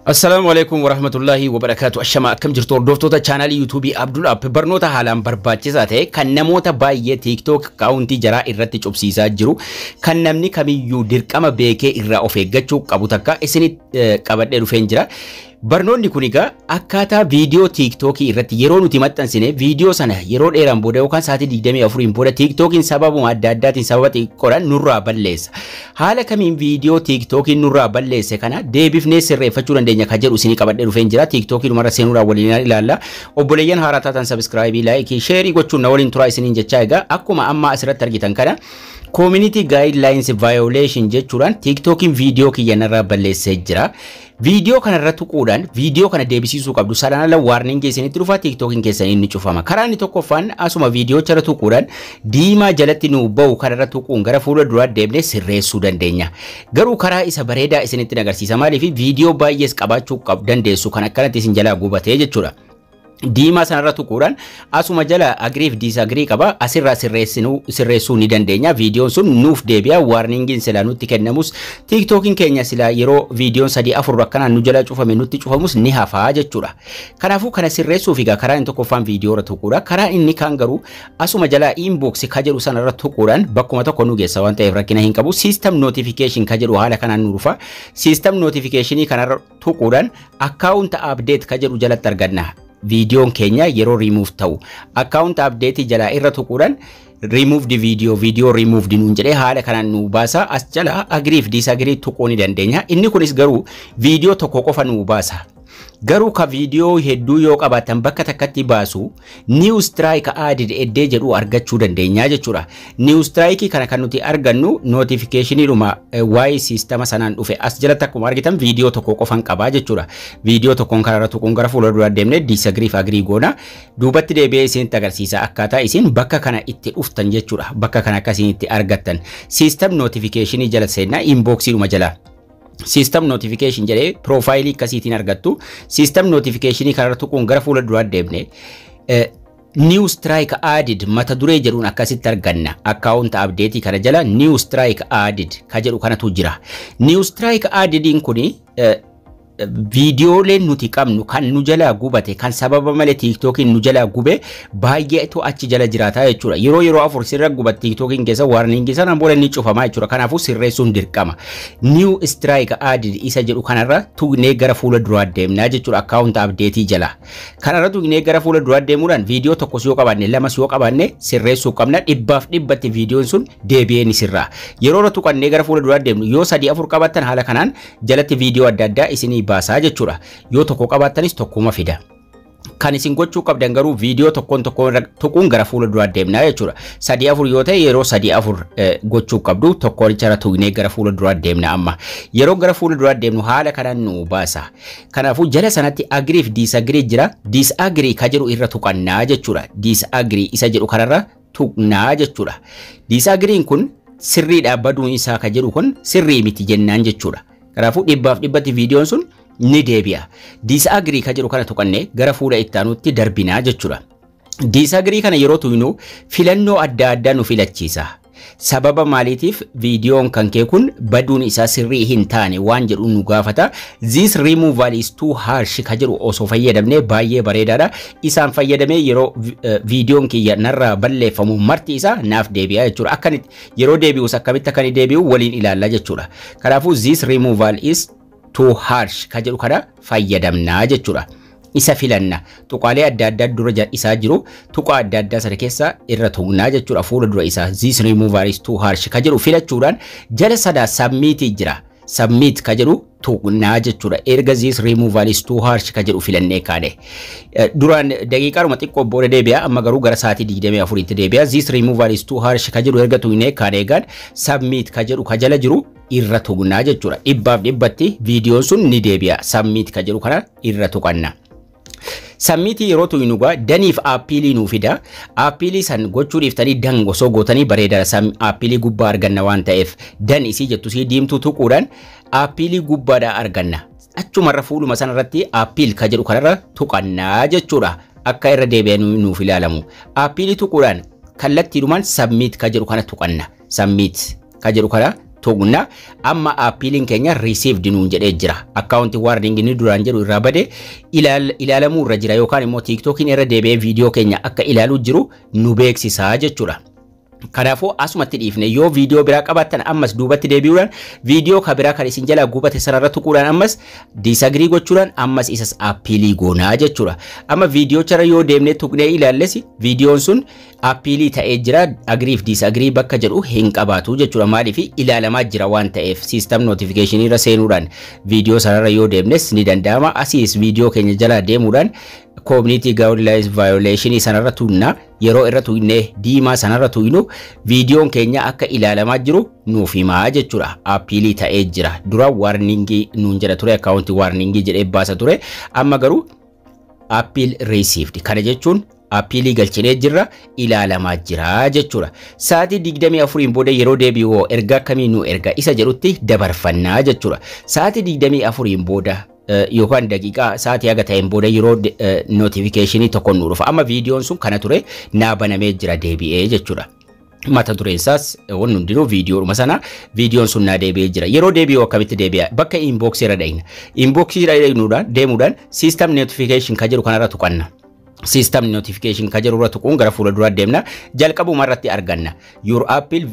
Assalaamu alaikum warahmatullahi wabarakaatu. Ashama, akkam jirtu hordoftoota chaanaalii YouTubeii Abdul App? Barnoota haalaan barbaachisaa ta'e kan namoota baay'ee TikTok akkaawuntii jaraa irratti cubsiisaa jiru, kan namni kamiyyuu dirqama beekee irraa of eeggachuu qabu takka isinitti qabadhee dhufeen jira. Barnoonni kun egaa akkaataa viidiyoo TikTokii irratti yeroo nuti maxxansine viidiyoo sana yeroo dheeraan booda yookaan sa'aatii 24 booda TikTokiin sababuma adda addaatiin sababa xiqqoodhaan nurraa balleessa. Haala kamiin viidiyoo TikTokiin nurraa balleesse kana deebifnee sirreeffachuu dandeenya kan jedhu isinii qabadhee dhufeen jira. TikTokii dhumarra seenuudhaan waliin ilaalla. Obboleeyyan haaraa taatan subscribe, like, share gochuun na waliin turaa isiniin jechaa, egaa akkuma amma asirratti argitan kana community guidelines violation jechuudhaan TikTokiin viidiyoo kiyya narraa balleessee jira. Viidiyoo kanarra tuquudhaan viidiyoo kana deebisiisuu qabdu. Sanaan ala warningii isinitti dhufa, TikTokiin keessan inni cufama. Karaa inni tokkoffaan asuma viidiyoo irra tuquudhaan diimaa jalatti nu bahu kanarra tuquun gara fuula duraa deemnee sirreessuu dandeenya. Garuu karaa isa bareedaa isinitti agarsiisa. Maaliif? Viidiyoo baay'ees qabaachuu dandeessu kan akkanatti isin jalaa gubatee jechuudha. Diimaa sanarra tuquudhaan asuma jala agree fi disagree qaba, asirraa sirreessuu ni dandeenya. Viidiyoon sun nuuf deebi'a. Warningiin silaa nutti kennamus, TikTokiin keenya silaa yeroo viidiyoon sadii afur akkanaan nu jala cufame nutti cufamus ni hafaa jechuudha. Kanaafuu kana sirreessuuf egaa karaa inni tokkoffaan viidiyoo irra tuquudha. Karaa inni kaan garuu asuma jala inbox ka jedhu sanarra tuquudhaan bakkuma tokko nu geessa waan ta'eef rakkina hin qabu. System notification ka jedhu haala kanaan nu dhufa. System notificationii kanarra tuquudhaan account update ka jedhu jalatti arganna. Viidiyoon keenya yeroo remove ta'u account update jalaa irra tuquudhaan removed video, video removed nuun jedhee haala kanaan nu baasa. As jala agree fi disagree tuquu ni dandeenya. Inni kunis garuu viidiyoo tokko qofa nu baasa. Garuu ka viidiyoo hedduu yoo qabaatan bakka takkatti baasu new strike added eddee jedhu argachuu dandeenya jechuudha. New strike kana kan nuti argannu notificationidhuma waa'ee siistama sanaan dhufe. As jalatti akkuma argitan viidiyoo tokko qofan qabaa jechuudha. Viidiyoo tokkoon kanarra tuquun gara fuula duraa deemnee disagree fi agree goona. Duubatti deebi'ee isinitti agarsiisa akkaataa isin bakka kana itti dhuftan jechuudha. Bakka kana akkasiin itti argattan. System notificationii jala seennaa, inboxiidhuma jala. System notification jedhee profileii akkasiitiin argattu. System notificationii kanarra tuquun gara fuula duraa deemne new strike added mata duree jedhuun akkasitti arganna. Account update kana jala new strike added ka jedhu kanatu jira. New strike addediin kuni viidiyooleen nuti qabnu kan nu jalaa gubate, kan sababa malee TikTokiin nu jalaa gube baay'eetu achi jala jiraataa jechuudha. Yeroo yeroo afur sirra gubat TikTokiin keessa warningii sanaan booda inni cufamaa jechuudha. Kanaafuu sirreessuun dirqama. New strike added isa jedhu kanarra tuqnee gara fuula duraa deemnaa jechuudha account update jala. Kanarra tuqnee gara fuula duraa deemuudhaan viidiyoo tokkos yoo qabaanne, lamas yoo qabaanne sirreessuu qabna. Dhibbaaf dhibbatti viidiyoon sun deebi'ee ni sirraa. Yeroo irra tuqannee gara fuula duraa deemnu yoo sadii afur qabaattan haala kanaan jalatti viidiyoo adda addaa isinii baasaa jechuudha. Yoo tokko qabaattanis tokkuma fida. Kan isin gochuu qabdan garuu viidiyoo tokkoon tokkoon tuquun gara fuula duraa deemnaa jechuudha. Sadii afur yoo ta'e yeroo sadii afur gochuu qabdu. Tokkoon irra tuqnee gara fuula duraa deemna amma. Yeroo gara fuula duraa deemnu haala kanaan nu baasa. Kanaafuu jala sanatti agree fi disagree jira. Disagree ka jedhu irra tuqannaa jechuudha. Disagree isa jedhu kanarra tuqnaa jechuudha. Disagreen kun sirriidha baduun isaa ka jedhu kun sirrii miti jennaan jechuudha. Kanaafuu dhibbaaf dhibbatti viidiyoon sun ni deebi'a. Disagree ka jedhu kana tuqannee gara fuula itti aanutti darbinaa jechuudha. Disagree kana yeroo tuqnu filannoo adda addaa nu filachiisa. Sababa maaliitiif viidiyoon kan kee kun baduun isaa sirrii hin taane waan jedhu nu gaafata. This removal is too harsh ka jedhu osoo fayyadamnee baay'ee bareedaadha. Isaan fayyadamee yeroo viidiyoon kiyya narraa balleeffamu marti isaa naaf deebi'a jechuudha. Akka yeroo deebi'us akkamitti akka inni deebi'u waliin ilaalla jechuudha. Kanaafuu this removal is too harsh ka jedhu kana fayyadamnaa jechuudha. Isa filanna. Tuqaalee adda addaa dura isaa jiru, tuqaa adda addaa sana keessa irra tuqnaa jechuudha. Fuula dura isaa this removal is too harsh ka jedhu filachuudhaan jala sana submit jira. Submit ka jedhu tuqnaa jechuudha. Erga this removal is too harsh ka jedhu filannee kaane. Duraan daqiiqaadhuma xiqqoo booda deebi'a, amma garuu gara sa'aatii 24tti deebi'a. This removal is too harsh ka jedhu erga tuqnee kaane egaan submit ka jedhu ka jala jiru irra tuqnaa jechuudha. Dhibbaaf dhibbatti viidiyoon sun ni deebi'a. Submit ka jedhu kana irra tuqanna. Submitii yeroo tuqnu egaa doneiif appealii nuu fida. Appealii san gochuu dhiiftanii done osoo gootanii bareedaadha. Appealii gubbaa arganna waan ta'eef done isii jettu sii diimtuu tuquudhaan appealii gubbaadhaa arganna. Achumarra fuuluma sanarratti appeal ka jedhu kanarra tuqannaa jechuudha. Akka irra deebi'ee nuuf ilaalamu. Appealii tuquudhaan kallattiidhumaan submit ka jedhu kana tuqanna. Submit ka jedhu kana tuqnaa jechuudha. Tuqna. Amma appealiin keenya received nuun jedhee jira. Account warning inni duraan jedhu irraa bade, ilaalamuu irra jira yookaan immoo TikTokiin irra deebi'ee viidiyoo keenya akka ilaaluu jiru nu beeksisaa jechuudha. Kanaafuu asumatti dhiifne, yoo viidiyoo biraa qabaattan ammas duubatti deebi'uudhaan viidiyoo ka biraa kan isin jalaa gubate sanarra tuquudhaan ammas disagree gochuudhaan ammas isas appealii goonaa jechuudha. Amma viidiyoo yoo deemnee tuqnee ilaalles viidiyoon sun appealii ta'ee jira, agree fi disagree bakka jedhu hin qabaatu jechuudha. Maaliif? Ilaalamaa jira waan ta'eef. System notificationii irra seenuudhaan viidiyoo sanarra yoo deemnes ni danda'ama. Asiis viidiyoo keenya jalaa deemuudhaan community guidelines violation sanarra tuqna. Yeroo irra tuqnee diimaa sanarra tuqnu viidiyoon keenya akka ilaalamaa jiru nuuf himaa jechuudha. Appealii ta'ee jira. Dura warningii nuun jedha ture, account warningii jedhee baasa ture. Amma garuu appeal received. Kana jechuun appealii galchinee jirra, ilaalamaa jira jechuudha. Sa'aatii 24 booda yeroo deebi'u ergaa akkamii nu erga isa jedhutti dabarfannaa jechuudha. Sa'aatii 24 booda yookaan daqiiqaa sa'aatii haga ta'een booda yeroo notificationii tokko nu dhufa. Amma viidiyoon sun kana ture, naa banamee jira deebi'ee jechuudha. Mata dureen isaas wanni hundinuu viidiyoodhuma sana, viidiyoon sun naa deebi'ee jira. Yeroo deebi'u akkamitti deebi'a? Bakka inboxii irra dhaqna. Inboxii irra deemuudhaan system notification ka jedhu kanarra tuqanna. System notification ka jedhu irra tuquun gara fuula duraa deemna. Jalqabuma irratti arganna. Your appeal,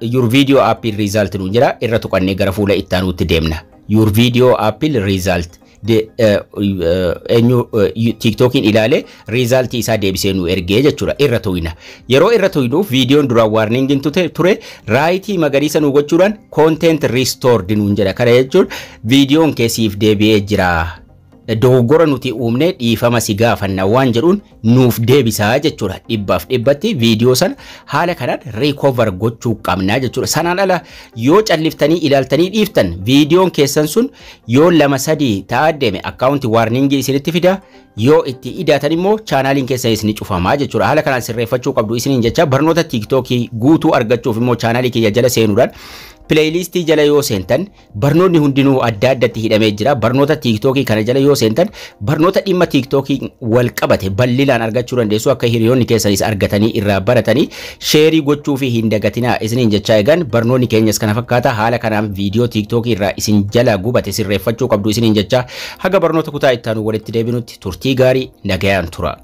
your video appeal result nuun jira, irra tuqannee gara fuula ittaanuutti deemna. Your video appeal result, eenyu TikTokiin ilaale resultii isaa deebisee nu ergee jechuudha, irra tuqna. Yeroo irra tuqnu viidiyoon duraan warningiin ture rightii magariisa nu gochuudhaan content restored nuun jedha. Kana jechuun viidiyoon keessiif deebi'ee jira. Dogoggora nuti uumne dhiifama si gaafanna waan jedhuun nuuf deebisaa jechuudha. Dhibbaaf dhibbatti viidiyoo sana haala kanaan recover gochuu qabnaa jechuudha. Sanaan ala yoo calliftanii ilaaltanii dhiiftan viidiyoon keessan sun yoo lama sadii ta'aa deeme account warningii isinitti fida, yoo itti idaatan immoo chaanaaliin keessanis ni cufamaa jechuudha. Haala kanaan sirreeffachuu qabdu isiniin jecha. Barnoota TikTokii guutuu argachuuf immoo chaanaalii kiyya jala seenuudhaan playlistii jala yoo seentan barnoonni hundinuu adda addatti hidhamee jira. Barnoota TikTokii kana jala yoo seentan barnoota dhimma TikTokii wal qabate bal'inaan argachuu dandeessu. Akka hiriyoonni keessanis argatanii irraa baratanii shareii gochuu fi hin dagatinaa isiniin jechaa, eegan barnoonni keenyas kana fakkaata. Haala kanaan viidiyoo TikTokii irraa isin jala gubate sirreeffachuu qabdu isiniin jechaa, haga barnoota kutaa ittaanu walitti deebinutti turtii gaarii, nagayaan tura.